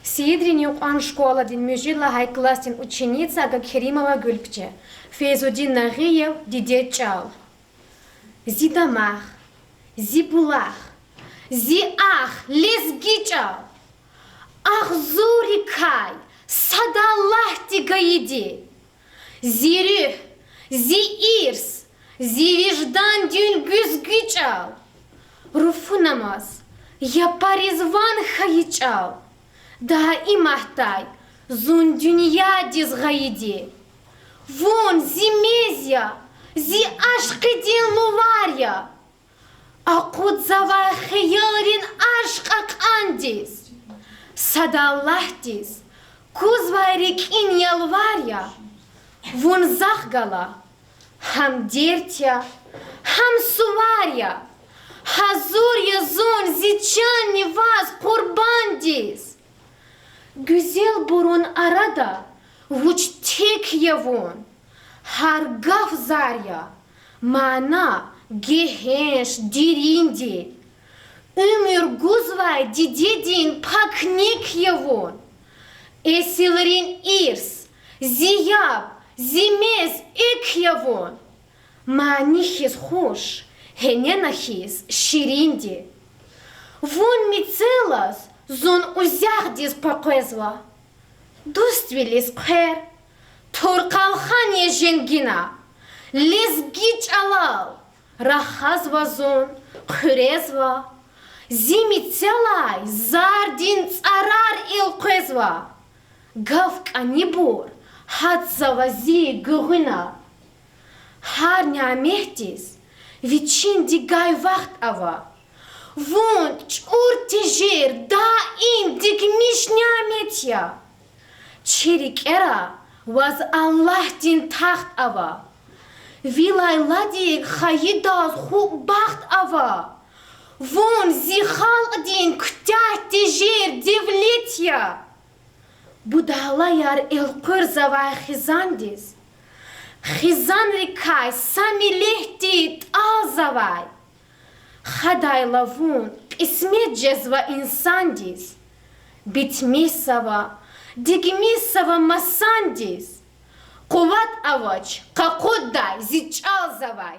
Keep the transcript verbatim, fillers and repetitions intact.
Сиидрин юкьван школадин муьжуьд лагьай классдин ученица Гагкеримова Гуьлпже. Фейзудин Нагъиев, Дидед чӀал. Зи дамах, зи булах, зи ах, лезги чӀал. Агъзуррикай сад Аллагьди гайиди. Зи руьгь, зи ирс, зи виждандин гуьзгуь чӀал. Руфунамаз япариз ван хьайи чӀал. Даиматдай зун дуьньядиз гъайиди. Вун зи мез я, зи ашкъидин лувар я. Акъудзавай хиялрин ашкъ акьвандиз. Сад Аллагьдиз кузвай рикӀин ялвар я. Вун захъ гала гьам дерт я, гьам сувар я. Гьазур я зун зи чанни ваз къурбандиз. Гуьзелбурун арада вуч тек я вун. Гьар гаф зар я, мана гегьенш, деринди. Уьмуьр гузвай дидедин пак нек я вун. Эсилрин ирс, зи яб, зи мез, эк я вун. Мани хьиз хуш, гьенена хьиз ширинди. Вун мецелаз зун узягъдиз къекъвезва. Дуствилиз хъвер, тур къалхан я женгина. Лезги чӀалал рахазва зун, хъуьрезва. Зи мецелай зардин цӀарар элкъвезва. Гаф кӀанибур гьатзава зи гуьгъуьна. Гьар няметдиз вичинди гайи вахт ава. Вун чӀур тежер даим дигмиш нямет я. Чи рикӀера ваз Аллагьдин тахт ава. Вилай ладик хайидаз хуп бахт ава. Вун зи халкьдин куьтягь тежер девлет я. Будалаяр элкъуьрзавай хизандиз, хизанрикай са миллетди тӀалзавай. Хадайла вун кьисмет жезва инсандиз. Битмисава, дигмисава масандиз. Къуват авач къакъуддай зи чӀал завай.